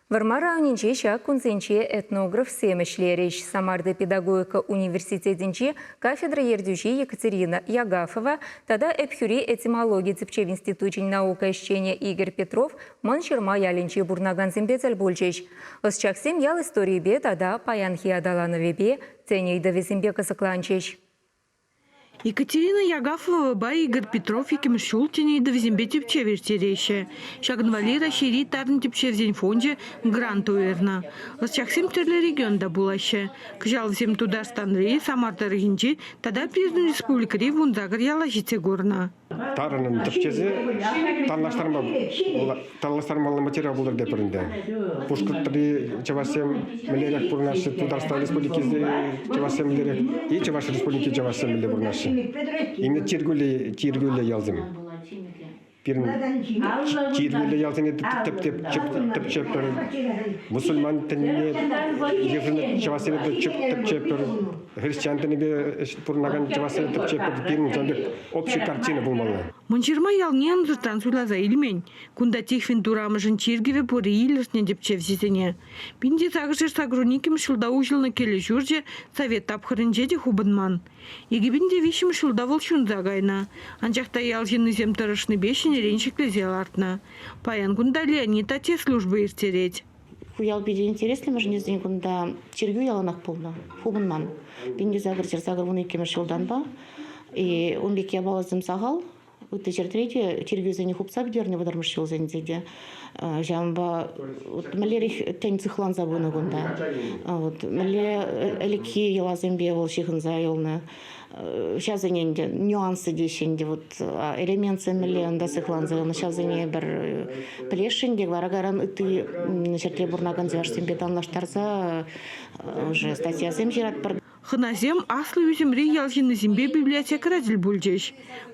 Вӑрмар районӗнче ҫак кунсенче этнографсем ӗҫлерӗҫ. Самарти педагогика университетӗнчи кафедра ертӳҫи Екатерина Ягафова тата Ӗпхӳри этимологи тӗпчев институчӗн наука ӗҫченӗ Игорь Петров Мӑн Ҫырма ялӗнче пурӑнакансемпе тӗл пулчӗҫ. Ӑсчахсем ял историйӗпе тата паянхи аталанӑвӗпе, тӗн ыйтӑвӗсемпе кӑсӑкланчӗҫ. Екатерина Ягафовӑпа Игорь Петров иккӗмӗш ҫул тӗн ыйтӑвӗсемпе тӗпчев ирттереҫҫӗ. Ҫакӑн валли Раҫҫейри тарӑн тӗпчевсен фончӗ грант уйӑрнӑ. Ӑсчахсем тӗрлӗ регионта пулаҫҫӗ. Кӑҫал вӗсем Тутарстанри, Самар тӑрӑхӗнчи тата пирӗн республикӑри 18 яла ҫитсе курнӑ. Тарӑнӑн тӗпчесе танлаштарма танлаштармалли материал пултӑр тетпӗр ӗнтӗ. Пушкӑртри чӑвашсем мӗнлерех пурӑнаҫҫӗ, Тутарстан Республикинчи чӑвашсем мӗнлерех и Чӑваш Республикинчи чӑвашсем мӗнле пурӑнаҫҫӗ. Именно чиркӳллӗ, чиркӳллӗ ялсем. Пирӗн чиркӳллӗ ялсене тӗпчеппӗр, мусульман тӗнне йышӑннӑ чӑвашсене тӗпчеппӗр, христиан тӗнӗпе пурӑнакан чӑвашсене тӗпчеппӗр. Пирӗн ҫавӑн пек общий картина пулмалла. Мӑнҫырма ялне ӑнсӑртран суйласа илмен. Кунта Тихвин Турамӑшӗн чиркӗвӗ пурри илӗртнӗ тӗпчевҫӗсене. 1882 ҫулта уҫӑлнӑ кӗлӗ ҫурчӗ совет тапхӑрӗнче те хупӑнман. 2003 ҫулта вӑл ҫунса кайнӑ. Анчах та ял ҫыннисем тӑрӑшнипе ҫӗнӗрен ҫӗклесе лартнӑ. Паян кунта Леонид атте служба ирттерет. Ку ял питӗ интереслӗ, мӗншӗн тесен кунта чиркӳ яланах пулнӑ, хупӑнман. 1882 ҫултанпа. И ун пек япаласем сахал. Ытти ҫӗртре те чиркӳсене хупса пӗтернӗ вӑтӑрмӗш ҫулсенче те. Ҫавӑнпа вот мӗнлерех тӗн сыхланса пынӑ кунта. Вот мӗнле ӗлӗкхи йӑласемпе вӑл ҫыхӑнса юлнӑ. Ҫавсене ӗнтӗ нюансы теҫҫӗ ӗнтӗ вот элементсем мӗнле унта сыхланса юлнӑ ҫавсене пӗр пӗлесшӗн те вара кайран ытти ҫӗртре пурӑнакан чӑвашсемпе танлаштарса уже статьясем ҫыратпӑр. Хӑнасем аслӑ ӳсӗмри ял ҫыннисемпе библиотекӑра тӗл пулчӗҫ.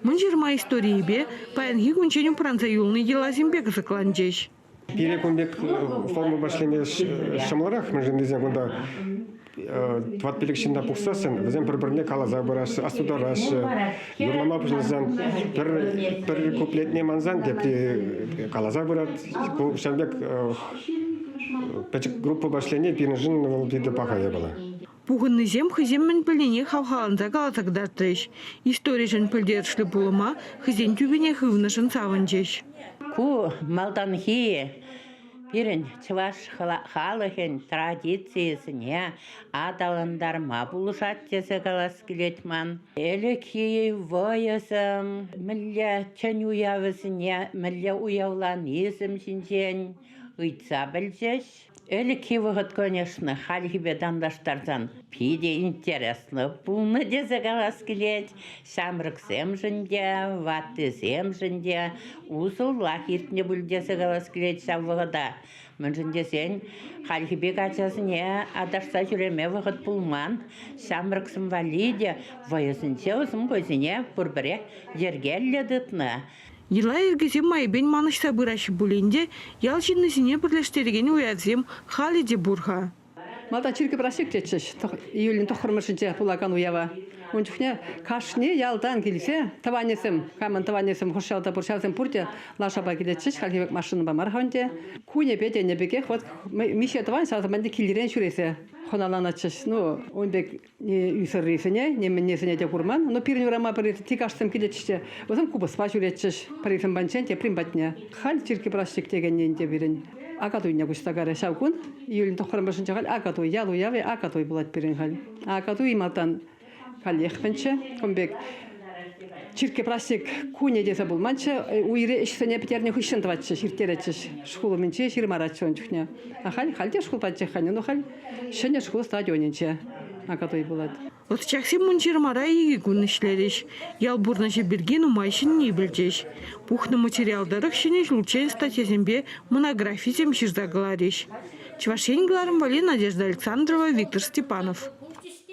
Мӑнҫырма историйӗпе паянхи кунччен упранса юлнӑ йӑласемпе кӑсӑкланчӗҫ. Пире кун пек формӑпа ӗҫлеме ҫӑмӑлрах, мӗншӗн тесен кунта тӑват-пилӗк ҫынна пухсассӑн вӗсем пӗр-пӗрне каласа пыраҫҫӗ, астутараҫҫӗ. Юрлама пуҫласан пӗр, пӗр куплетне мансан тепри каласа пырать. Ку ҫавӑн пек пӗчӗк группӑпа ӗҫлени пирӗншӗн вӑл питӗ паха япала. Пухӑннисем хӑйсем мӗн пӗлнине хавхаланса каласа кӑтартрӗҫ. Историшӗн пӗлтерӗшлӗ пулӑма хӑйсен тӳпине хывнӑшӑн савӑнчӗҫ. Ку малтанхи пирӗн чӑваш халӑхӗн традицийӗсене аталантарма пулӑшать тесе калас килет ман. Ӗлӗкхи вӑйӑсем, мӗнле тӗн уявӗсене мӗнле уявланисем ҫинчен ыйтса пӗлчӗҫ. Ӗлӗкхи вӑхӑт, конечно, хальхипе танлаштарсан питӗ интереслӗ пулнӑ тесе калас килет. Ҫамрӑксемшӗн те, ваттисемшӗн те усӑллах иртнӗ пуль тесе калас килет ҫав вӑхӑта. Мӗншӗн тесен хальхи пек ачасене аташса ҫӳреме вӑхӑт пулман. Ҫамрӑксем валли те вӑйӑсенче вӗсем хӑйсене пурпӗрех йӗркеллӗ тытнӑ. Йӑла-йӗркесем майӗпен манӑҫса пыраҫҫӗ пулин те ял ҫыннисене пӗрлештерекен уявсем халӗ те пур-ха. Малтан чиркӳ праҫник тетчӗҫ июлӗн тӑххӑрмӗшӗнче пулакан уява. Ун чухне кашни ялтан килсе тӑванӗсем, камӑн тӑванӗсем хӑш ялта пур, ҫавсем пурте лашапа килетчӗҫ, хальхи пек машинӑпа мар-ха ӗнтӗ. Кунӗпе тенӗ пекех вот миҫе тӑван ҫавсем ӗнтӗ килӗрен ҫӳресе хӑналанатчӗҫ. Ну, ун пек ни ӳсӗррисене, ни мӗннисене те курман. Но пирӗн урама пӗр тикашсем килетчӗҫ те, вӗсем купӑспа ҫӳретчӗҫ. Пӗрисем патӗнчен теприн патне. Халь чиркӳ праҫник текенни ӗнтӗ пирӗн Акатуйне куҫса карӗ. Ҫав кун июлӗн тӑххӑрмӗшӗнче халь Акатуй, ял уявӗ Акатуй пулать пирӗн халь. Акатуй малтан каллех мӗнччӗ, кун пек чиркӳ праҫник кунӗ тесе пулманччӗ. Уйри ӗҫсене пӗтернӗ хыҫҫӑн тӑватчӗҫ, ирттеретчӗҫ. Шкул умӗнче ҫырмараччӗ ун чухне. А халь, халь те шкул патӗнчех-ха, ну халь Ҫӗнӗ шкул стадионӗнче Акатуй пулать. Ӑсчахсем Мӑнҫырмара икӗ кун ӗҫлерӗҫ. Ял пурнӑҫӗ пирки нумай ҫӗнни пӗлчӗҫ. Пухнӑ материал тӑрӑх ҫӗнӗ ҫулччен статьясемпе монографисем ҫырса кӑларӗҫ. Чӑваш Ен кӑларӑм валли Надежда Александрова, Виктор Степанов.